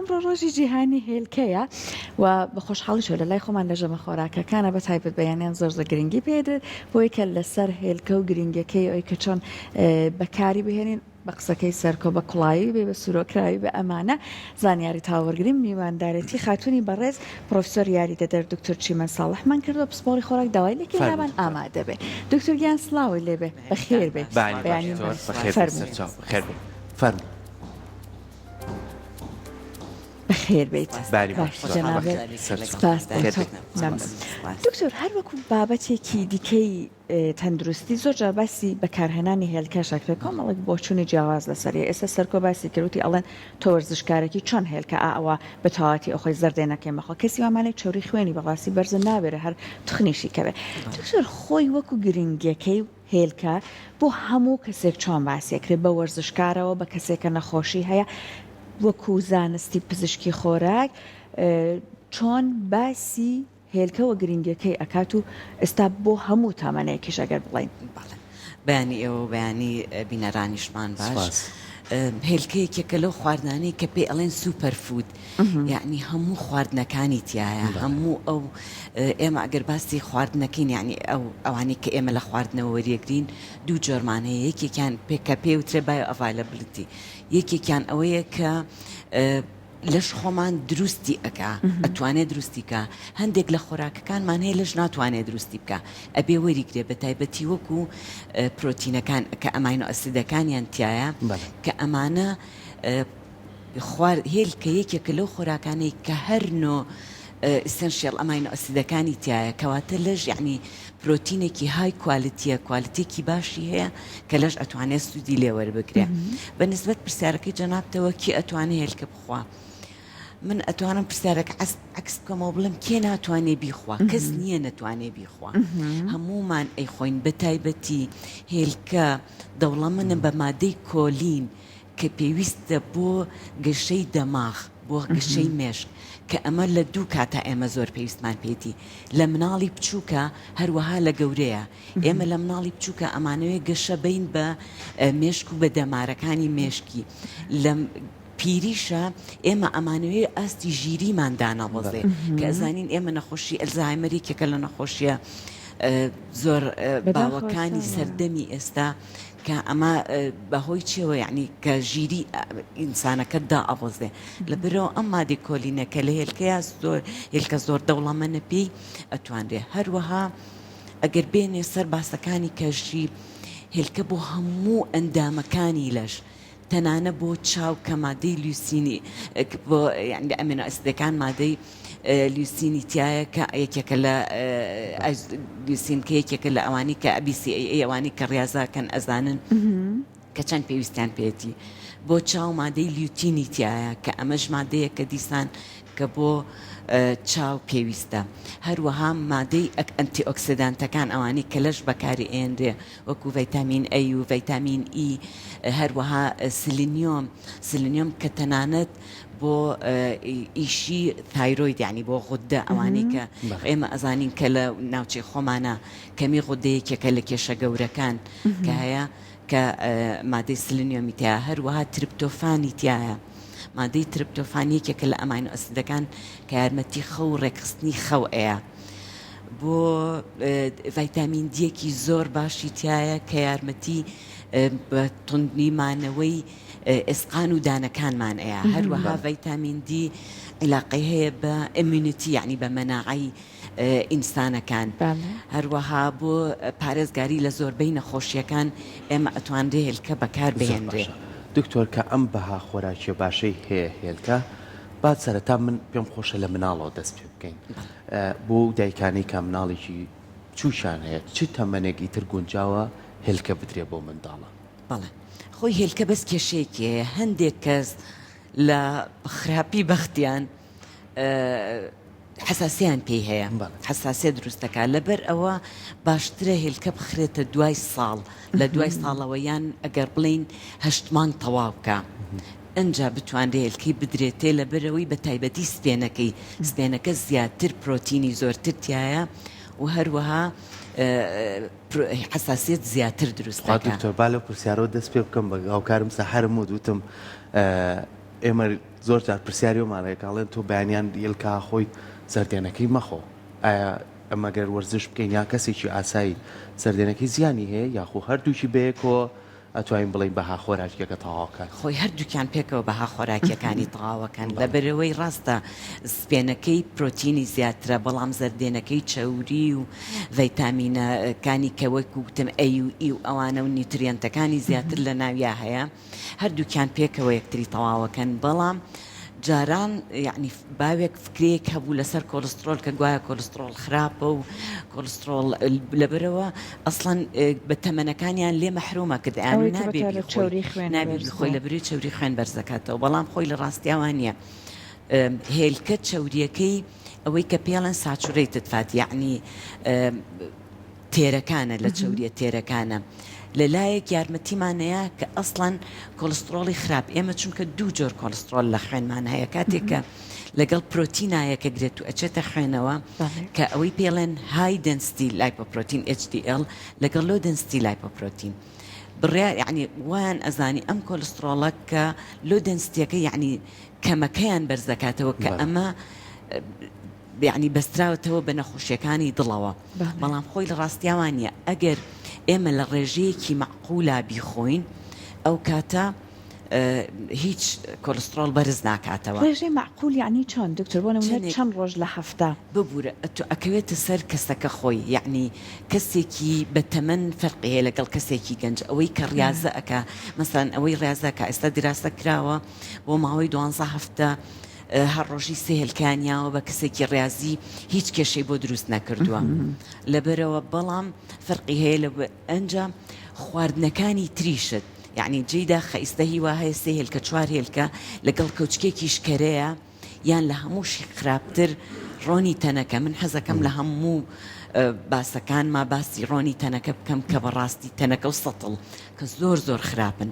ئەمڕۆ ڕۆژی جیهانی هێلکەیە و بە خۆشحاڵیشەوە لە لای خۆمان لە ژەمە خۆراکەکانە بە تایبەت بەیانیان زۆر زۆر گرنگی پێدرێت بۆی کە لەسەر هێلکە و گرنگەکەی ئەوی کە چۆن بەکاری بهێنین بە قسەکەی سەرکۆ بە کوڵاوی بێ بە سوورۆکراوی بە ئەمانە زانیاری تاوەرگرین میواندارێتی خاتوونی بەڕێز پرۆفیسۆر یاریدەدەر دکتۆر چیمەن ساڵحمان کردووە پسپۆڕی خۆراک داوای لێکەین لامان ئامادە بێ دکتۆر گیان سڵاوت لێ بێ بەخێر بێ بەیانی باش فەرموو. فەرموو. بەخێر بێیت باش جەنابت سپاس بۆ تۆ. دکتۆر هەر وەکو بابەتێکی دیکەی تەندروستی زۆر جار باسی بەکارهێنانی هێلکەش ئەکرێت کۆمەڵێک بۆچوونی جیاواز لەسەری ئێستا سەرکۆ باسی کرد وتی ئەڵێن تۆ وەرزشکارێکی چۆن هێلکە ئا ئەوە بە تەواوەتی ئەخۆی زەردێ نەکەی مەخۆ کەسی وامانەی چەوری خوێنی بەڕاستی بەرزە ناوێرێ هەر تخنیشی کەوێ دکتۆر خۆی وەکو گرنگیەکەی هێلکە بۆ هەموو کەسێک چۆن باسی ئەکرێ بە وەرزشکارەوە بە کەسێک کە نەخۆشی هەیە وەکو زانستی پزیشکی خۆراک چۆن باسی هێلکە وە گرنگیەکەی ئەکات و ئێستا بۆ هەموو تەمەنێکیش ئەگەر بڵێین. بەڵێ بەیانی ئێوە و بەیانی بینەرانیشمان باش. سپاس. هێلکە یەکێکە لەو خواردنانەی کە پێی ئەڵێن super food یەعنی هەموو خواردنەکانی تیایە هەموو ئەو ئێمە ئەگەر باسی خواردنەکەین یەعنی ئەو ئەوانەی کە ئێمە لە خواردنەوە وەریەگرین دوو جۆرمان هەیە یەکێکیان پێ کە پێی وترێ bioavailability یەکێکیان ئەوەیە کە لەش خۆمان دروستی ئەکا ئەتوانێ دروستی کا هەندێک لە خۆراکەکانمان هەیە لەش ناتوانێ دروستی بکا ئەبێ وەریگرێ بە تایبەتی وەکو پرۆتینەکان کە amino acid ەکانیان تایە کە ئەمانە خوار هێلکە یەکێکە لەو خۆراکانەی کە هەر نۆ essential amino acid ەکانی تایە کەواتە لەش یعنی پرۆتینێکی high quality یە quality ێکی باشی هەیە کە لەش ئەتوانێت سوودی لێ وەربگرێ بە نسبەت پرسیارەکەی جەنابتەوە کێ ئەتوانێ هێلکە بخوا من ئەتوانم پرسیارەکە عەکس بکەمەوە بڵێم کێ ناتوانێ بیخوا کەس نییە نەتوانێ بیخوا هەموومان ئەیخۆین بە تایبەتی هێلکە دەوڵەمەنە بە مادەی کۆلین کە پێویستە بۆ گەشەی دەماغ، بۆ گەشەی مێشک، کە ئەمە لە دوو کاتا ئێمە زۆر پێویستمان پێیەتی، لە مناڵی بچووکا، هەروەها لە گەورەیا. ئێمە لە مناڵی بچووکا ئەمانەوێ گەشە بەین بە مێشک و بە دەمارەکانی مێشکی. لە پیریشا ئێمە ئەمانەوێ ئاستی ژیریمان دانەبەزێ، کە ئەزانین ئێمە نەخۆشی ئەلزەهایمەر یەکێکە لە نەخۆشییە زۆر باوەکانی سەردەمی ئێستا، کە ئەمە بە هۆی چیەوە یەعنی کە ژیری ئینسانەکە دائەبەزێ لەبەرئەوە ئەم مادەی کۆلینە کە لە هێلکەیا زۆر هێلکە زۆر دەوڵەمەنە پێی ئەتوانرێ هەروەها ئەگەر بێنێ سەر باسەکانی کەشی هێلکە بۆ هەموو ئەندامەکانی لەش تەنانە بۆ چاو کە مادەی لیوسینی بۆ یانی لە amino acid ەکان مادەی لیوسینی تایە کە یەکێکە لە لیوسین کە یەکێکە لە ئەوانی کە BCAA ئەوانی کە ڕیازاکەن ئەزانن کە چەند پێویستیان پێێتی بۆ چاو مادەی لیوتینی تایە کە ئەمەش مادەیە کە دیسان کە بۆ چاو پێویستە هەروەها مادەی antioxidant ەکان ئەوانەی کە لەش بەکاری ئێنرێ وەکو ڤیتامین A و ڤیتامین E هەروەها سلینیۆم سلینیۆم کە تەنانەت بۆ ئیشی thyroid یعنی بۆ غودە ئەوانەی کە ئێمە ئەزانین کە لە ناوچەی خۆمانە کەمی غودە یەکێکە لە کێشە گەورەکان کە هەیە کە مادەی سلینیۆمی تیا هەروەها ترپتۆفانی تایە مادەی ترپتۆفان یەکێکە لە amino acid ەکان کە یارمەتی خەو و ڕێکخستنی خەو ئەیا بۆ ڤایتامین دیەکی زۆر باشی تایە کە یارمەتی بە توندی مانەوەی ئێسقان و دانەکانمان ئەیا هەروەها ڤایتامین دی عیلاقەی هەیە بە immunity یعنی بە مەناعەی ئینسانەکان هەروەها بۆ پارێزگاری لە زۆربەی نەخۆشیەکان ئێمە ئەتوانرێ هێلکە بەکار بهێنرێ. دکتۆر کە ئەم بەها خۆراکیە باشەی هەیە هێلکە با سەرەتا من پێم خۆشە لە مناڵەوە دەست پێ بکەین بۆ ئەو دایکانەی کە مناڵێکی بچووکیان هەیە چ تەمەنێک ئیتر گونجاوە هێلکە بدرێ بۆ منداڵە؟ بەڵێ خۆی هێلکە بەس کێشەیەکی هەیە هەندێک کەس لە خراپی بەختیان حەساسیان پێی هەیە حەساسیە دروست دەکات لەبەر ئەوە باشترە هێلکە بخرێتە دوای ساڵ لە دوای ساڵەوە یان ئەگەر بڵین هەشت مانگ تەواو بکە ئەجا بتوانرێ هێلکەی بدرێتێ لەبەرەوەی بە تایبەتی سپێنەکەی سپێنەکە زیاتر پرۆتینی زۆرتر تایە و هەروەها حەساسیەت زیاتر دروست دەکات. دکتۆر با لەو پرسیارەوە دەست پێ بکەم بە هاوکارم سەحەرم وت وتم ئێمە. زۆر جار پرسیاری ئەومان هەیە کە ئەڵێن تۆ بەیانیان هێلکە ئەخۆیت زەردێنەکەی مەخۆ ئایا ئەمە گەر وەرزش بکەین یان کەسێکی ئاسایی زەردێنەکەی زیانی هەیە یاخو هەردووکی بەیەکەوە ئەتوانین بڵێین بەها خۆراکیەکە تەواوکات؟ خۆی هەردووکیان پێکەوە بەها خۆراکیەکانی تەواوەکەن لەبەرئەوەی ڕاستە سپێنەکەی پرۆتینی زیاترە بەڵام زەردێنەکەی چەوری و ڤیتامینەکانی کە وەک وتم A و E و ئەوانە و nutrient ەکانی زیاتر لەناویا هەیە. هەردووکیان پێکەوە یەکتری تەواوەکەن بەڵام جاران یەعنی باوێک فکرەیەک هەبوو لەسەر کۆلسترۆل کە گوایە کۆلسترۆل خراپە و کۆلسترۆل لەبەرەوە ئەسڵەن بە تەمەنەکانیان لێ مەحرومە کرد یان ئەوەی کە نابێ بەتایبەت بیخۆی چەوری خوێن نابێ بەرز بیخۆی بوو. لەبری چەوری خوێن بەرزەکاتەوە بەڵام خۆی لە ڕاستیا وا نییە هێلکە چەوریەکەی ئەوەی کە پێڵێن saturated fat یەعنی تێرەکانە لە چەوریە تێرەکانە لە لایەک یارمەتیمان ئەیا کە ئەسڵەن کۆڵستڕۆڵی خراپ ئێمە چونکە دوو جۆر کۆڵستڕۆل لە خوێنمان هەیە کاتێک کە لەگەڵ پرۆتینا یەکەگرێت و ئەچێتە خوێنەوە کە ئەوەی پێڵێن high density lipoprotein HDL لەگەڵ low density lipoprotein بڕیار یعنی وایان ئەزانی ئەم کۆلستڕۆڵە کە low density یەکە یعنی کەمەکەیان بەرزەکاتەوە کە ئەمە یەعنی بەستراوەتەوە بە نەخۆشیەکانی دڵەوە بەڵام خۆی لە ڕاستیا وا نیە ئەگەر ئێمە لە ڕێژەیەکی مەعقولا بیخۆین ئەو کاتە هیچ کۆلسترۆڵ بەرز ناکاتەوە. ڕێژەی مەعقول یەعنی چۆن دکتۆر بۆ نمونە چەنێک چەند ڕۆژ لە هەفتە؟ ببورە ئەتۆ ئەکەوێتە سەر کەسەکە خۆی یەعنی کەسێکی بە تەمەن فەرقی هەیە لەگەڵ کەسێکی گەنج ئەوەی کە ڕیازە ئەکا مەسەلەن ئەوەی ڕیازە ئەکا ئێستا دیراسە کراوە بۆ ماوەی دوانزە هەفتە هەر ڕۆژی سێ هێلکەیان یاوە بە کەسێکی ڕیازی هیچ کێشەی بۆ دروست نەکردووە لەبەرەوە بەڵام فەرقی هەیە لە ئەنجا خواردنەکانی تریشت یعنی جێی داخە ئیستا هیوا هەیە سێ هێلکە چوار هێلکە لەگەڵ کەوچکێکیش کەرەیە یان لە هەمووشی خراپتر ڕۆنی تەنەکە من حەزەکەم لە هەموو باسەکانما باسی ڕۆنی تەنەکە بکەم کە بەڕاستی تەنەکە و سەتڵ کە زۆر زۆر خراپن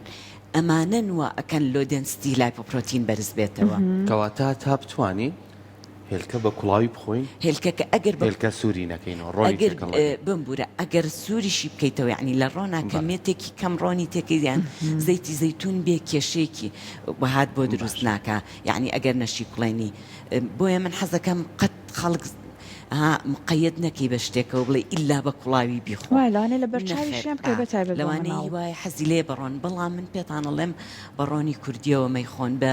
ئەمانەن وا ئەکەن low density lipoprotein بەرز بێتەوە. کەواتە تا بتوانین هێلکە بە کوڵاوی بخۆین. هێلکەکە ئەگەر بە. هێلکە سووری نەکەینەوە ڕۆنی ئەگەر تێکەڵ نەکەین. بمبورە ئەگەر سووریشی بکەیتەوە یەعنی لە ڕۆنا بەڵێ. کەمێتێکی کەم ڕۆنی تێکەی یان زەیتی زەیتوون بێ کێشەیەکی وەهات بۆ دروست باشە. ناکا یەعنی ئەگەر نەشیکوڵێنی بۆیە من حەزەکەم قەت خەڵک ها مقەیەت نەکەی بە شتێکەوە بڵێی ئیلا بە کوڵاوی بیخۆ. وایە لەوانەیە لە بەر نەخێر چاویشیان ئا بکەوێ بە تایبەت بۆ لەوانەیە مناڵ. هی وایە حەزی لێیە بە ڕۆن بەڵام من پێتان ئەڵێم بە ڕۆنی کوردیەوە مەیخۆن بە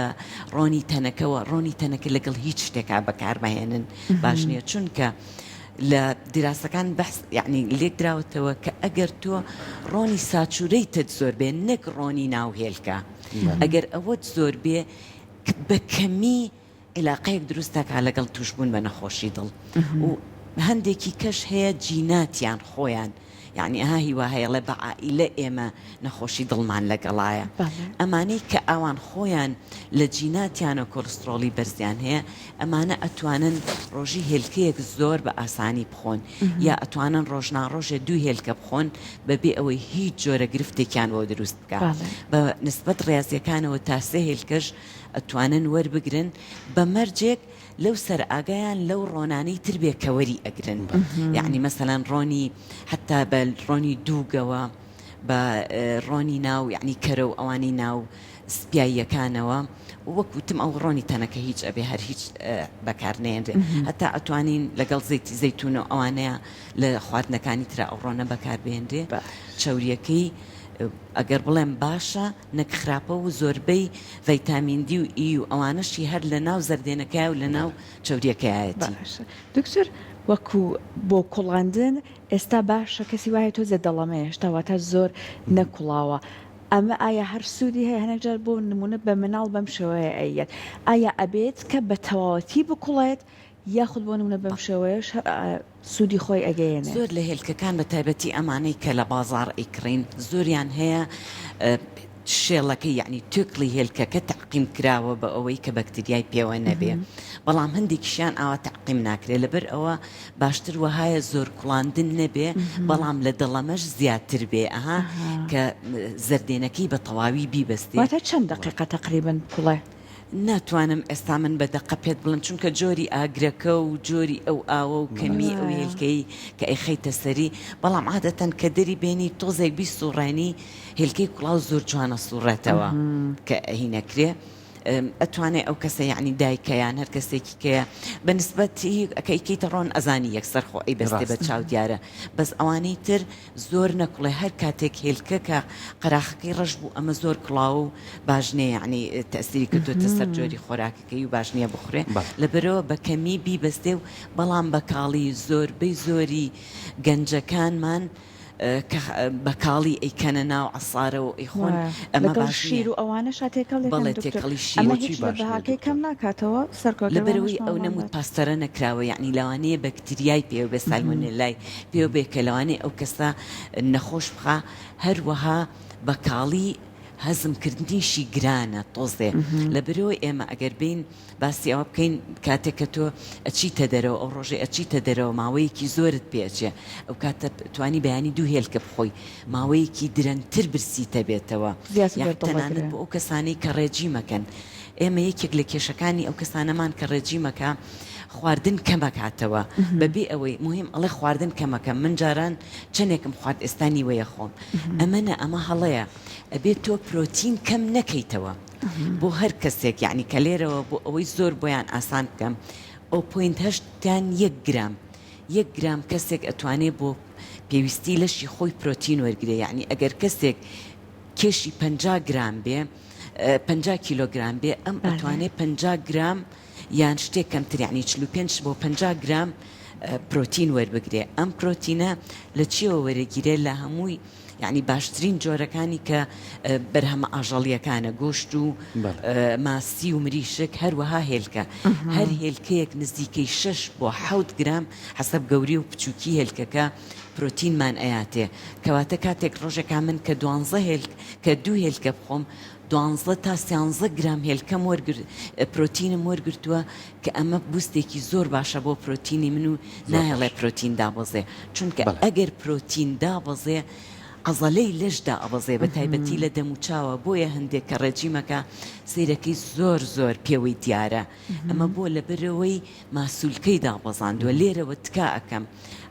ڕۆنی تەنەکەوە ڕۆنی تەنەکە لەگەڵ هیچ شتێکا بەکار مەهێنن باش نیە چونکە لە دیراسەکان بەحس یەعنی لێک دراوەتەوە کە ئەگەر تۆ ڕۆنی saturated ت زۆر بێ نەک ڕۆنی ناو هێلکە ئەگەر ئەوەت زۆر بێ بە کەمی عیلاقەیەک دروست دەکات لەگەڵ توشبوون بە نەخۆشی دڵ و هەندێکی کەش هەیە جیناتیان خۆیان یعنی ئەها هیوا هەیە ڵێ بە عائیلە ئێمە نەخۆشی دڵمان لەگەڵایە ئەمانەی کە ئەوان خۆیان لە جیناتیانە کۆلسترۆڵی بەرزیان هەیە ئەمانە ئەتوانن ڕۆژی هێلکەیەک زۆر بە ئاسانی بخۆن یا ئەتوانن ڕۆژناڕۆژێ دوو هێلکە بخۆن بەبێ ئەوەی هیچ جۆرە گرفتێکیان بۆ دروست بکە بە نسبەت ڕاضیەکانەوە تا سێ هێلکەش ئەتوانن وەربگرن بە مەرجێک لەو سەر ئاگایان لەو ڕۆنانەی تر بێ کە وەری ئەگرن یەعنی مەسەلەن ڕۆنی حەتا بە ڕۆنی دووگەوە بە ڕۆنی ناو یەعنی کەرە و ئەوانەی ناو سپیاییەکانەوە وەک وتم ئەو ڕۆنی تەنەکە هیچ ئەبێ هەر هیچ بەکار نەیەنرێ هەتا ئەتوانین لەگەڵ زەیتی زەیتون و ئەوانەیە لە خواردنەکانی ترا ئەو ڕۆنە بەکار بێنرێ چەوریەکەی ئەگەر بڵێم باشە نەک خراپە و زۆربەی ڤیتامین دی و ئی و ئەوانەشی هەر لە ناو زەردێنەکەیا و لە ناو چەوریەکەیایەتی. باشە دکتۆر وەکو بۆ کوڵاندن ئێستا باشە کەسی وایە تۆزێ دەڵەمەیە هێشتا واتا زۆر نەکوڵاوە ئەمە ئایا هەر سوودی هەیە هەنێک جار بۆ نمونە بە مناڵ بەم شێوەیە ئەیەت ئایا ئەبێت کە بە تەواوەتی بکوڵێت یاخود بۆ نمونە بەم شێوەیەش هەر سوودی خۆی ئەگەیەنێ. زۆر لە هێلکەکان بە تایبەتی ئەمانەی کە لە بازاڕ ئەیکڕین زۆریان هەیە شێڵەکەی یەعنی توێکڵی هێلکەکە تەعقیم کراوە بە ئەوەی کە بەکتریای پێوە نەبێ بەڵام هەندێکیشیان ئاوا تەعقیم ناکرێ لەبەر ئەوە باشتر وەهایە زۆر کوڵاندن نەبێ بەڵام لە دەڵەمەش زیاتر بێ ئەها کە زەردێنەکەی بە تەواوی بیبەستێ. واتە چەند دەقیقە تەقریبەن بکوڵێ؟ ناتوانم ئێستا من بە دەقە پێت بڵێم چونکە جۆری ئاگرەکە و جۆری ئەو ئاوە و کەمی ئەو هێلکەی کە ئەیخەیتە سەری بەڵام عادەتەن کە دەری بێنی تۆزێک بیسوڕێنی هێلکەی کوڵاو زۆر جوان ئەسوڕێتەوە کە هی نەکرێ. ئەتوانێ ئەو کەسە یەعنی دایکە یان هەر کەسێکی کەیە بە نسبەت هی کە ئەیکەیتە ڕۆن ئەزانی یەکسەر خۆ ئەیبەستێ بە ڕاستە. چاو دیارە بەس ئەوانەی تر زۆر نەکوڵێ هەر کاتێک هێلکە کە قەراخەکەی ڕەش بوو ئەمە زۆر کوڵاوە و باش نیە یەعنی تەئسیری کردۆتە سەر جۆری خۆراکەکەی و باش نیە بخورێ بەڵێ. لەبەرئەوە بە کەمی بیبەستێ و بەڵام بە کاڵی زۆربەی زۆری گەنجەکانمان کە بە کاڵی ئەیکەنە ناو عەسارەوە ئەیخۆن وایە ئەمە لەگەڵ باش شیر نیە و ئەوانەشا تێکەڵ دەکەن بەڵێ دکتۆر تێکەڵی شیر ئەمە بۆچی هیچ لە باش نیە بەهاکەی دکتۆر؟ کەم ناکاتەوە سەرکەوتە لەبەرئەوەی وانەش ئەو ماڵمان نەموت بات. پاستەرە نەکراوە یەعنی لەوانەیە بەکتریای پێوە بێ سالمۆنێلای پێوە بێ کە لەوانەیە ئەو کەسە نەخۆش بخا هەروەها بە کاڵی هەزم کردنیشی گرانە تۆزێ لەبەرئەوەی ئێمە ئەگەر بێین باسی ئەوە بکەین کاتێک کە تۆ ئەچیتە دەرەوە ئەو ڕۆژەی ئەچیتە دەرەوە ماوەیەکی زۆرت پێ ئەچێ ئەو کاتە توانی بەیانی دوو هێلکە بخۆی ماوەیەکی درەنگتر برسیتە بێتەوە زیاتر یاخ بەر دڵ تەنانەت ئەگرێ. بۆ ئەو کەسانەی کە ڕێجیمەکەن ئێمە یەکێک لە کێشەکانی ئەو کەسانەمان کە ڕێجیمەکە خواردن کەمەکاتەوە بەبێ ئەوەی موهیم ئەڵێ خواردن کەمەکەم من جاران چەنێکم خوارد ئێستا نیوەیە خۆم ئەمە نا ئەمە هەڵەیە ئەبێ تۆ پرۆتین کەم نەکەیتەوە بۆ هەر کەسێک یەعنی کە لێرەوە بۆ ئەوەی زۆر بۆیان ئاسان بکەم o point هەشت یان یەک گرام یەک گرام کەسێک ئەتوانێ بۆ پێویستی لەشی خۆی پرۆتین وەرگرێ یەعنی ئەگەر کەسێک کێشی 50 گرام بێ 50 کیلۆگرام بێ ئەم ئەتوانێ 50 گرام یان شتێک کەمتر یەعنی 45 بۆ 50 گرام پرۆتین وەربگرێ ئەم پرۆتینە لە چیەوە وەرەگیرێ لە هەمووی یەعنی باشترین جۆرەکانی کە بەرهەمە ئاژەڵییەکانە، گۆشت و ماسی و مریشک، هەروەها هێلکە. هەر هێلکەیەک نزیکەی شەش بۆ حەوت گرام حەسەب گەوری و بچووکی هێلکەکە پرۆتینمان ئەیاتێ. کەواتە کاتێک ڕۆژێکا من کە دوانزە هێلک کە دوو هێلکە بخۆم دوانزە تا سیانزە گرام هێلکەم وەرگر پرۆتینم وەرگرتووە کە ئەمە boost ێکی زۆر باشە بۆ پرۆتینی من و نایەڵێ پرۆتین دابەزێ چونکە ئەگەر پرۆتین دابەزێ عەزەلەی لەش دائەبەزێ بە تایبەتی لە دەم و چاوە بۆیە هەندێک کە ڕێجیمەکە سەیرەکەی زۆر زۆر پێوەی دیارە ئەمە بۆ لەبەرئەوەی ماسولکەی دابەزاندوە لێرەوە تکا ئەکەم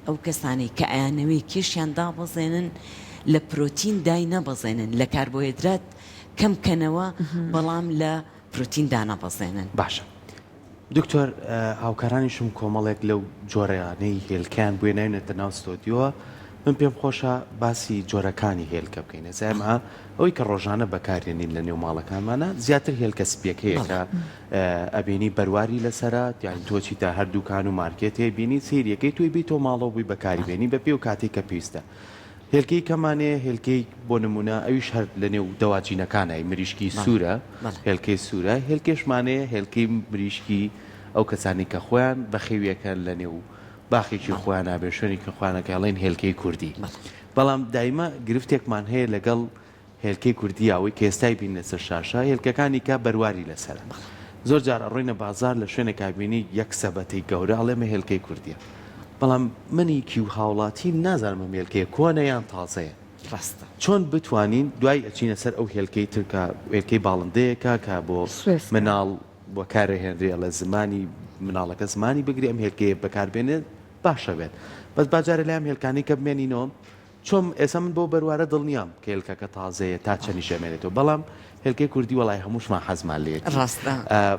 ئەو کەسانەی کە ئەیانەوێ کێشیان دابەزێنن لە پرۆتین دای نەبەزێنن لە کاربۆهێدرات کەم کەنەوە بەڵام لە پرۆتین دانەبەزێنن. باشە دکتۆر هاوکارانیشم کۆمەڵێک لەو جۆرانەی هێلکەیان بۆیە ناوینەتە ناو ستۆدیۆوە من پێم خۆشە باسی جۆرەکانی هێلکە بکەین ئێستا ئێمە ئەوەی کە ڕۆژانە بەکارێنین لە نێو ماڵەکانمانە زیاتر هێلکە سپیەکەیە کە ئەبینی بەرواری لەسەرە یان تۆ چیتە هەر دوکان و مارکێتێ بینی سەیریەکەی تۆی بیتۆ ماڵەوە بووی بەکاری بێنی بە پێ و کاتێک کە پێویستە هێلکەی کەمانەیە هێلکەی بۆ نمونە ئەویش هەر لە نێو دەواجینەکانای مریشکی سوورە هێلکەی سوورە هێلکێشمانەیە هێلکەی مریشکی ئەو کەسانی کە خۆیان بەخێویەکەن لە نێو باخێکی خۆیان نابێ شوێنێکی خۆیانەکە ئەڵێن هێلکەی کوردی بەڵام دایمە گرفتێکمان هەیە لەگەڵ هێلکەی کوردی ئەوەی کە ئێستای بین لەسەر شاشە هێلکەکانی کە بەرواری لەسەرە زۆر جار ئەڕۆینە بازار لە شوێنێکا بینی یەک سەبەتەی گەورە ئەڵێ ئەمە هێلکەی کوردیە بەڵام منی کی و هاوڵاتی نازانم ئەم هێلکەیە کۆنە یان تازەیە ڕاستە. چۆن بتوانین دوای ئەچینە سەر ئەو هێلکەی تر کە هێلکەی باڵندەیەکە کە بۆ سوێسکە. مناڵ بەکارئەهێنرێ ئەڵێ زمانی مناڵەکە زمانی بگرێ ئەم هێلکەیە بەکاربێنێت باشە بێت بەس با جارێ لای ئەم هێلکانەی کە بمێنینەوە چۆن ئێستا من بەو بەروارە دڵنیام کە هێلکەکە تازەیە تا چەنیش ئەمێنێتەوە بەڵام هێلکەی کوردی وەڵای هەمووشمان حەزمان لێیەتی ڕاستە.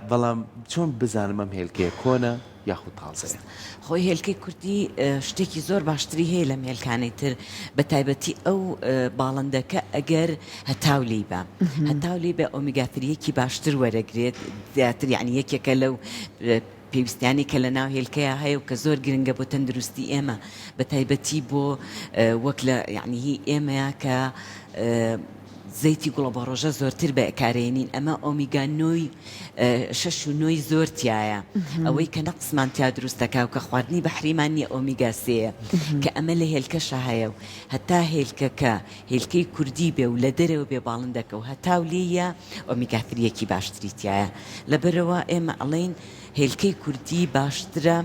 بەڵام چۆن بزانم ئەم هێلکەیە کۆنە یاخود تازەیە؟ خۆی هێلکەی کوردی شتێکی زۆر باشتری هەیە لەم هێلکانەی تر بە تایبەتی ئەو باڵندەکە ئەگەر هەتاو لێی با هەتاو لێی بە omega three یەکی باشتر وەرەگرێت زیاتر یعنی یەکێکە لەو پێویستیانەی کە لە ناو هێلکەیا هەیە و کە زۆر گرنگە بۆ تەندروستی ئێمە بە تایبەتی بۆ وەک لە یعنی هی ئێمەیە کە زەیتی گوڵەبەڕۆژە زۆرتر بەکارێنین ئەمە ئۆمیگا نۆی شەش و نۆی زۆر تیایە ئەوەی کە نەقسمان تیا دروست دەکا و کە خواردنی بەحریمان نییە ئۆمیگا سێیە کە ئەمە لە هێلکەشا هەیە و هەتا هێلکەکە هێلکەی کوردی بێ و لە دەرەوە بێ باڵندەکە و هەتاو لێیە omega three یەکی باشتری تیایە لەبەرئەوە ئێمە ئەڵێین هێلکەی کوردی باشترە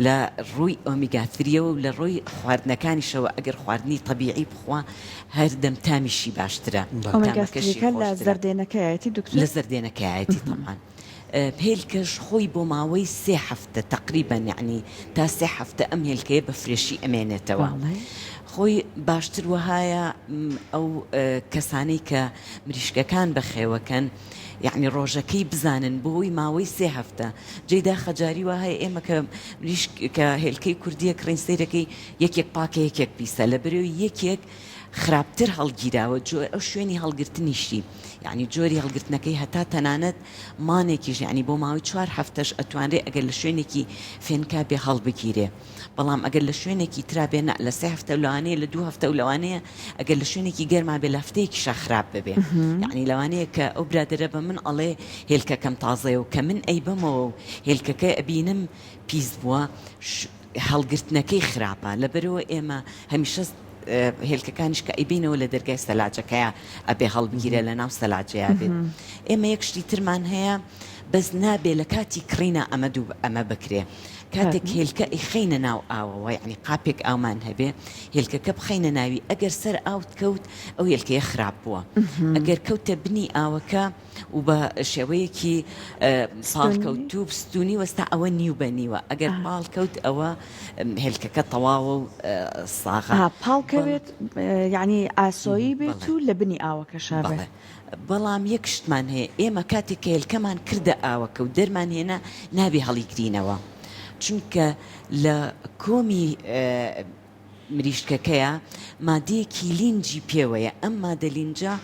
لە ڕووی omega three یەوە و لە ڕووی خواردنەکانیشەوە ئەگەر خواردنی تەبیعی بخوا هەردەم تامیشی باشترە ئۆمیگا تامەکەشی three یەکە لە خۆشترە. زەردێنەکەیەتی دکتۆر؟ لە زەردێنەکەیەتی تەبعەن. هێلکەش خۆی بۆ ماوەی سێ هەفتە تەقریبەن یەعنی تا سێ هەفتە ئەم هێلکەیە بە fresh ی ئەمێنێتەوە. خۆی باشتر وەهایە ئەو کەسانەی کە مریشکەکان بەخێوەکەن. یەعنی ڕۆژەکەی بزانن بۆی ماوەی سێ هەفتە جێی داخە جاری وا هەیە ئێمە کە مریشک کە هێلکەی کوردیە کڕین سەیرەکەی یەکێک پاکە یەکێک پیسە لەبەرەوەی یەکێک خراپتر هەڵگیراوە جۆ ئەو شوێنی هەڵگرتنیشی یەعنی جۆری هەڵگرتنەکەی هەتا تەنانەت مانێکیش یەعنی بۆ ماوەی چوار هەفتەش ئەتوانرێ ئەگەر لە شوێنێکی فێنکا بێ هەڵبگیرێ بەڵام ئەگەر لە شوێنێکی ترا بێ نا لە سێ هەفتە و لەوانەیە لە دوو هەفتە و لەوانەیە ئەگەر لە شوێنێکی گەرما بێ لە هەفتەیەکیشا خراپ ببێ یەعنی لەوانەیە کە ئەو برادەرە بە من ئەڵێ هێلکەکەم تازەیە و کە من ئەیبەمەوە و هێلکەکە ئەبینم پیس بووە هەڵگرتنەکەی خراپە لەبەرئەوە ئێمە هەمیشە هێلکەکانیش کە ئەیبەینەوە لە دەرگای سەلاجەکەیا ئەبێ هەڵبگیرێ لە ناو سەلاجەیا بێت ئێمە یەک شتی ترمان هەیە بەس نابێ لە کاتی کڕینا ئەمە دوو ئەمە بکرێ کاتێک هێلکە ئەیخەینە ناو ئاوەوە یعنی قاپێک ئاومان هەبێ هێلکەکە بخەینە ناوی ئەگەر سەر ئاوت کەوت ئەو هێلکەیە خراپ بووە ئەگەر کەوتە بنی ئاوەکە و بە شێوەیەکی پاڵکەوتوو ستونی وەستا ئەوە نیو بە نیوە ئەگەر پاڵ کەوت ئەوە هێلکەکە تەواوە و ساغە. پاڵ کەوێت یعنی ئاسۆیی بێت و لە بنی ئاوەکەشا بێت. بەڵام یەک شتمان هەیە ئێمە کاتێک کە هێلکەمان کردە ئاوەکە و دەرمان هێنا نابێ هەڵیگرینەوە چونکە لە کۆمی مریشکەکەیە مادەیەکی لینجی پێوەیە ئەم مادە لینجە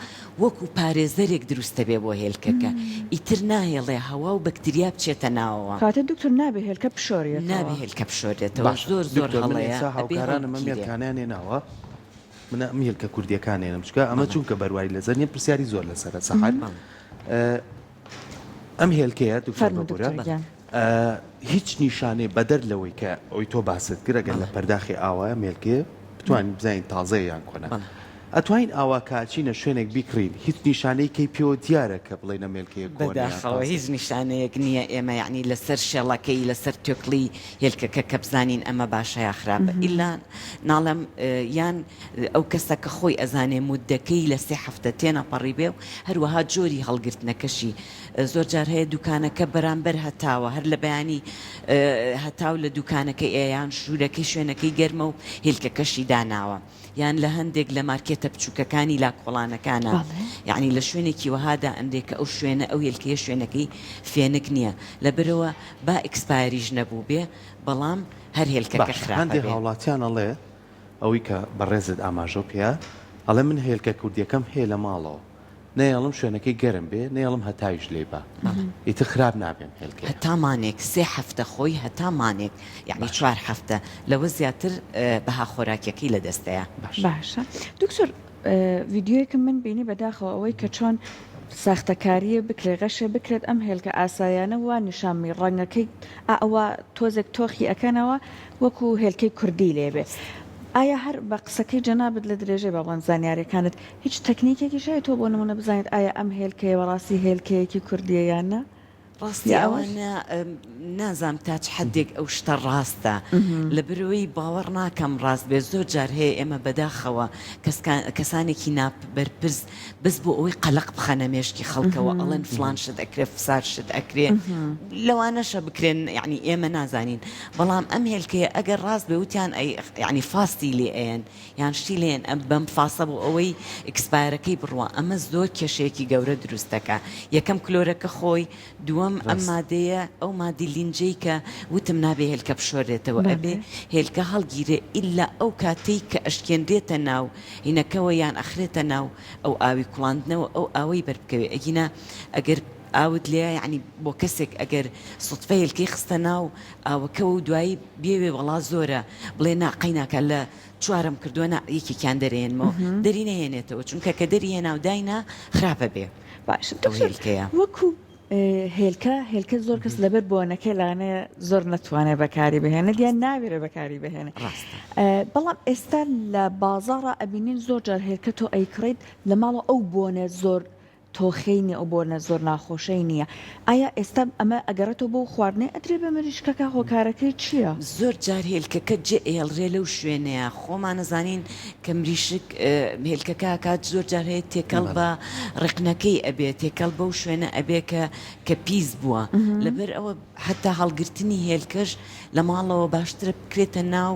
وەکو پارێزەرێک دروستەبێ بۆ هێلکەکە ئیتر ناهێڵێ هەوا و بەکتریا بچێتە ناوەوە. کەواتە دکتۆر نابێ هێلکە بشۆرێتەوە. نابێ هێلکە بشۆرێتەوە باشە زۆر زۆر دکتۆر من هەڵەیە ئێستا ئەبێ هاوکارانم ئەم هەڵبگیرێ. هێلکانەیان هێناوە من ئەم هێلکە کوردیەکان هێنم چونکە ئەمە بەڵێ. چونکە بەرواری لەسەر نیە پرسیاری زۆر لەسەرە سەحەر بەڵێ. ئەم هێلکەیە دکتۆر فەرموو ببورە دکتۆر گیان. هیچ نیشانەی بەدەر لەوەی کە ئەوی تۆ باست کرد ئەگەر لە پەرداخی ئاوایە مێلکێ بتوانین بزانین تازەیە یان کۆنە ئەتوانین ئاوا کە ئەچینە شوێنێک بیکڕین هیچ نیشانەی کەی پێوە دیارە کە بڵێین ئەم مێلکەیە کۆنە یان بەداخەوە تازەیە؟ هیچ نیشانەیەک نییە ئێمە یەعنی لەسەر شێڵەکەی لەسەر توێکڵی هێلکەکە کە بزانین ئەمە باشە یا خراپە ئیلا ناڵێم یان ئەو کەسە کە خۆی ئەزانێ موددەکەی لە سێ هەفتە تێنەپەڕیبێ و هەروەها جۆری هەڵگرتنەکەشی زۆر جار هەیە دوکانەکە بەرامبەر هەتاوە هەر لە بەیانی هەتاو لە دوکانەکەی ئەیە یان ژوورەکەی شوێنەکەی گەرمە و هیلکەکەشی داناوە یان لە هەندێک لە مارکێتە بچووکەکانی لا کۆڵانەکانە یعنی لە شوێنێکی وەها دائەنرێ کە ئەو شوێنە ئەو هێلکەیە شوێنەکەی فێنک نییە لەبەرئەوە با expire یش نەبووبێ بەڵام هەر هێلکەکە باشە خراپە هەندێ بێ. هاوڵاتیان ئەڵێ ئەوەی کە بەڕێزت ئاماژەو پێیا ئەڵێ من هێلکە کوردیەکەم هەیە لە ماڵەوە نەیەڵم شوێنەکەی گەرم بێ نەیەڵم هەتاویش لێی با ئیتر خراپ نابێ ئەم هێلکەیە. هەتا مانێک سێ هەفتە خۆی هەتا مانێک یەعنی چوار هەفتە لەوە زیاتر بەها خۆراکیەکەی لە دەستەیە. باشە دکتۆر ڤیدیۆیەکم من بینی بەداخەوە ئەوەی کە چۆن ساختەکاریە بکرێ غەشێ بکرێت ئەم هێلکە ئاسایانە وا نیشان می ڕەنگەکەی ئا ئەوە تۆزێک تۆخی ئەکەنەوە وەکو هێلکەی کوردی لێ بێ ئایا هەر بە قسەکەی جەنابت لە درێژەی با بڵێم زانیاریەکانت هیچ تەکنیکێکیش هەیە تۆ بۆ نمونە بزانیت ئایا ئەم هێلکەیە بەڕاستی هێلکەیەکی کوردیە یان نا؟ ڕاستی ئەوانە نازانم تا چ حەدێک ئەو شتە ڕاستە لەبەرئەوەی باوەڕ ناکەم ڕاست بێت زۆر جار هەیە ئێمە بەداخەوە کەسانێکی نابەرپرس بەس بۆ ئەوەی قەلەق بخەنە مێشکی خەڵکەوە ئەڵێن فڵان شت ئەکرێ فسار شت ئەکرێ لەوانەشە بکرێن یعنی ئێمە نازانین بەڵام ئەم هێلکەیە ئەگەر ڕاست بێ وتیان ئەی یعنی فاستی لێ ئەیەن یان شتی لێن ئەم بەم فاسە بۆ ئەوەی expire ەکەی بڕوا ئەمە زۆر کێشەیەکی گەورە دروست دەکا یەکەم کلۆرەکە خۆی دووەم ئەم مادەیە ئەو مادی لینجەی کە وتم نابێ هێلکە بشۆرێتەوە ئەبێ هێلکە هەڵگیرێ ئیلا ئەو کاتەی کە ئەشکێنرێتە ناو هینەکەوە یان ئەخرێتە ناو ئەو ئاوی کوڵاندنەوە ئەو ئاوەی بەر بکەوێ ئەگینا ئەگەر ئاوت لێیا یەعنی بۆ کەسێک ئەگەر سوتفە هێلکەی خستە ناو ئاوەکەوە و دوایی بیەوێ وەڵا زۆرە بڵێ نا قەیناکە لە چوارم کردووە نا یەکێکیان دەرێنمەوە دەری نەهێنێتەوە چونکە کە دەری هێنا و داینا خراپە بێ باشە ئەو دکتۆر هێلکەیە. وەکو هێلکە هێلکە زۆر کەس لەبەر بۆنەکەی لەوانەیە زۆر نەتوانێت بەکاری بهێنێت یان ناوێرێ بەکاری بهێنێت ڕاستە. بەڵام ئێستا لە بازاڕا ئەبینین زۆر جار هێلکە تۆ ئەیکڕیت لە ماڵەوە ئەو بۆنە زۆر تۆخەی نیە ئەو بۆنە زۆر ناخۆشەی نیە ئایا ئێستا ئەمە ئەگەڕێتەوە بۆ خواردنەی ئەدرێ بە مریشکەکە هۆکارەکەی چیە؟ زۆر جار هێلکەکە جێ ئەهێڵرێ لەو شوێنەیا خۆمان ئەزانین کە مریشک هێلکەکە ئەکات زۆر جار هەیە تێکەڵ بە ڕقنەکەی ئەبێ تێکەڵ بەو شوێنە ئەبێ کە کە پیس بووە لەبەر ئەوە حەتا هەڵگرتنی هێلکەش لە ماڵەوە باشترە بکرێتە ناو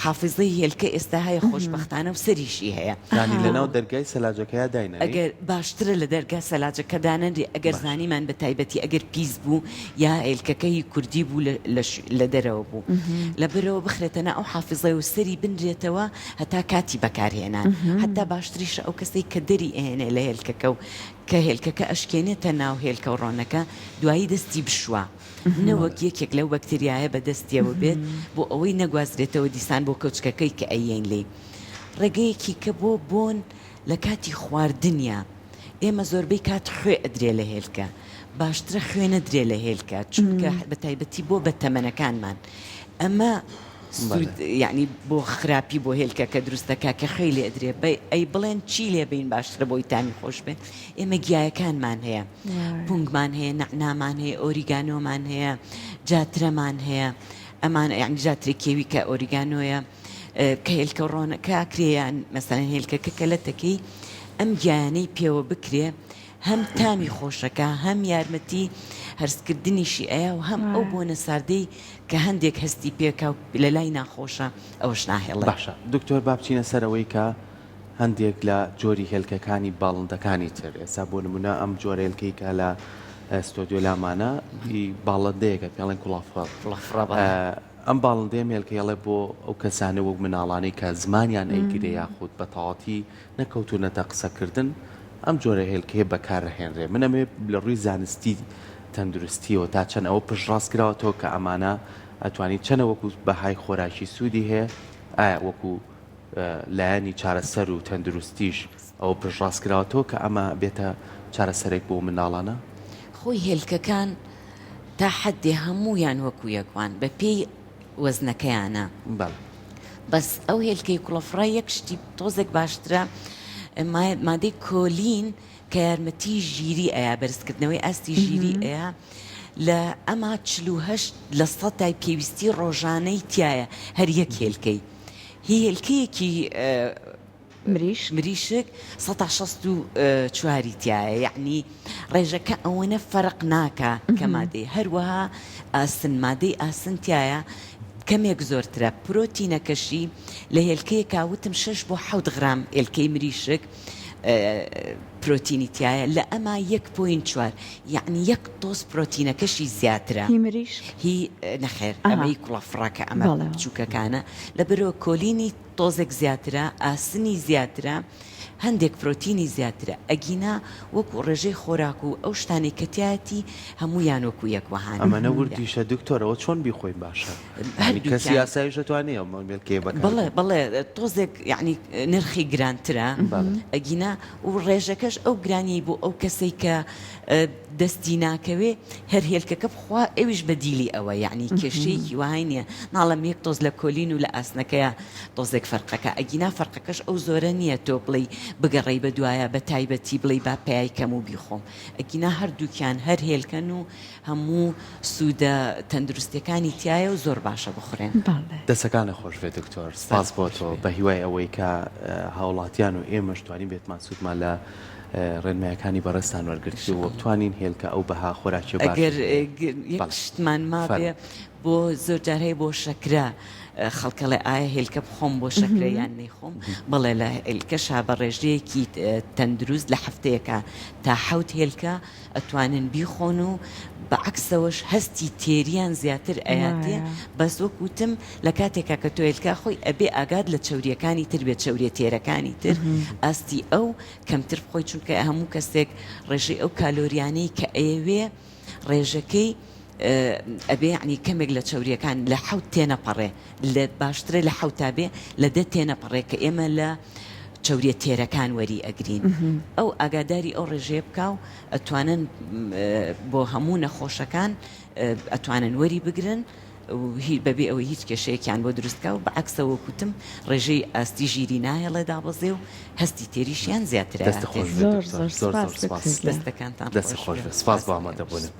حافیزەی هێلکە ئێستا هەیە خۆشبەختانە و سەریشی هەیە. یانی لەناو دەرگای سەلاجەکەیا داینەنێی؟ ئەگەر باشترە. باشترە لە دەرگا سەلاجەکە دانەنرێ ئەگەر زانیمان بە تایبەتی ئەگەر پیس بوو یا هێلکەکە هی کوردی بوو لە دەرەوە بوو لەبەرەوە بخرێتە نا ئەو حافزەی و سەری بنرێتەوە هەتا کاتی بەکارهێنان هەتا باشتریشە ئەو کەسەی کە دەری ئەهێنێ لە هێلکەکە و کە هێلکەکە ئەشکێنێتە ناو هێلکە و ڕۆنەکە دوایی دەستی بشوا نەوەک یەکێک لەو بەکتریایە بە دەستیەوە بێت بۆ ئەوەی نەگوازرێتەوە دیسان بۆ کەوچکەکەی کە ئەیەین لێی ڕێگەیەکی کە بۆ بۆن لە کاتی خواردنیا ئێمە زۆربەی کات خوێ ئەدرێ لە هێلکە باشترە خوێ نەدرێ لە هێلکە چونکە بە تایبەتی بۆ بە تەمەنەکانمان ئەمە سوود یعنی بۆ خراپی بۆ هێلکەکە دروست دەکا کە خوێی لێ ئەدرێ بەی ئەی بڵێن چی لێ بین باشترە بۆی تامی خۆش بێ ئێمە گیایەکانمان هەیە پونگمان هەیە نەعنامان هەیە ئۆریگانۆمان هەیە جاترەمان هەیە ئەمانە یعنی جاترە کێوی کە ئۆریگانۆیە کە هێلکە ڕۆنەکە ئەکرێ یان مەسەلەن هێلکەکە کە لەتەکەی ئەم گیایانەی پێوە بکرێ هەم تامی خۆشەکە هەم یارمەتی هەرسکردنیشی ئەیا و هەم ئەو بۆنە ساردەی کە هەندێک هەستی پێکا و لە لای ناخۆشە ئەوەش ناهێڵێ. باشە دکتۆر با بچینە سەر ئەوەی کە هەندێک لە جۆری هێلکەکانی باڵندەکانی تر ئێستا بۆ نمونە ئەم جۆرە هێلکەی کە لە ستۆدیۆ لامانە هی باڵندەیەکە پێڵێن کوڵافڕ کوڵافڕە بەڵێ. ئەم باڵندەیە مێلکەیەڵێ بۆ ئەو کەسانە وەک مناڵانەی کە زمانیان ئەیگرێ یاخود بە تەواوەتی نەکەوتوونەتە قسەکردن ئەم جۆرە هێلکەیە بەکارئەهێنرێ من ئەمەوێ لە ڕووی زانستی تەندروستیەوە تا چەند ئەوە پشتڕاست کراوەتەوە کە ئەمانە ئەتوانی چەنە وەکو بەهای خۆراکی سوودی هەیە ئایا وەکو لایەنی چارەسەر و تەندروستیش ئەوە پشتڕاست کراوەتەوە کە ئەمە بێتە چارەسەرێک بۆ منداڵانە؟ خۆی هێلکەکان تا حەدێ هەموویان وەکو یەک وان بە پێی وەزنەکەیانە بەڵێ. بەس ئەو هێلکەی کوڵەفڕە یەک شتی تۆزێک باشترە مادەی کۆلین کە یارمەتی ژیری ئەیا بەرزکردنەوەی ئاستی ژیری ئەیا لە ئەما 48 لە سەتای پێویستی ڕۆژانەی تایە هەر یەک هێلکەی هی هێلکەیەکی مریشک؟ مریشک سەتا 64 ی تیایە یەعنی ڕێژەکە ئەوەنە فەرق ناکا کە مادەی هەروەها ئاسن مادەی ئاسن تیایە کەمێک زۆرترە پرۆتینەکەشی لە هێلکەیەکا وتم شەش بۆ حەوت غرام هێلکەی مریشک پرۆتینی تیایە لە ئەما یەک point چوار یەعنی یەک تۆز پرۆتینەکەشی زیاترە هی مریشک؟ هی نەخێر ئەمەی کوڵەفڕەکە ئەمە بچووکەکانە لەبەرئەوە کۆلینی تۆزێک زیاترە، ئاسنی زیاترە، هەندێک پرۆتینی زیاترە، ئەگینا وەکو ڕێژەی خۆراک و ئەو شتانەی کە تیایەتی هەموویان وەکو یەک وەهان. ئەمەنە وردیشە دکتۆر ئەوە چۆن بیخۆین باشە یانی کەسی ئاساییش ئەتوانێ ئەم مێلکەیە بەکار بەڵێ بەڵێ تۆزێک یانی نرخی گرانترە ئەگینا و ڕێژەکەش ئەو گرانیەی بۆ ئەو کەسەی کە دەستی ناکەوێ هەر هێلکەکە بخوا ئەویش بەدیلی ئەوە یەعنی کێشەیەکی وەهای نیە ناڵێم یەک تۆز لە کۆلین و لە ئاسنەکەیا تۆزێک فەرقەکە ئەگینا فەرقەکەش ئەو زۆرە نیە تۆ بڵێی بگەڕێی بە دوایا بە تایبەتی بڵێی با پەیای کەم و بیخۆم ئەگینا هەردووکیان هەر هێلکەن و هەموو سوودە تەندروستیەکانی تیایە و زۆر باشە بخورێن. دەسەکانت خۆش بێت دکتۆر سپاس بۆ تۆ بەهیوای ئەوەی کە هاوڵاتیان و ئێمەش توانیبێتمان سوودمان لە ڕێنمایەکانی بەڕێزتان وەرگرتبێ و بتوانین هێلکە ئەو بەها خۆراکیە باشەی ئەگەر هەیە. یەک بەڵێ شتمان مابێ فەرموو. بۆ زۆر جار هەیە بۆ شەکرە خەڵک ئەڵێ ئایا هێلکە بخۆم بۆ شەکرە یان نەیخۆم بەڵێ لە هێلکەشا بە ڕێژەیەکی تەندروست لە هەفتەیەکا تا حەوت هێلکە ئەتوانن بیخۆن و بە عەکسەوەش هەستی تێریان زیاتر ئەیاتێ بەس وەک وتم لە کاتێکا کە تۆ هێلکە ئەخۆی ئەبێ ئاگات لە چەوریەکانی تر بێت چەوریە تێرەکانی تر ئاستی ئەو کەمتر بخۆی چونکە هەموو کەسێک ڕێژەی ئەو کالۆریانەی کە ئەیەوێ ڕێژەکەی ئەبێ یەعنی کەمێک لە چەوریەکان لە حەوت تێنەپەڕێ لە باشترە لە حەوتا بێ لە دە تێنەپەڕێ کە ئێمە لە چەوریە تێرەکان وەری ئەگرین ئەو ئاگاداری ئەو ڕێژەیە بکا و ئەتوانن بۆ هەموو نەخۆشەکان ئەتوانن وەری بگرن و بەبێ ئەوەی هیچ کێشەیەکیان بۆ دروست بکا و بە عەکسەوە وەک وتم ڕێژەی ئاستی ژیری ناهێڵێ دابەزێ و هەستی تێریشیان زیاتر دەستت ئەیاتێ. خۆش بێت زۆر دکتۆر زۆر زۆر سپاس زۆر سپاس دکتۆر گیان. دەستەکانتان دەستت خۆش خۆش بێ. بێت سپاس بۆ سپاس ئامادەبوونت.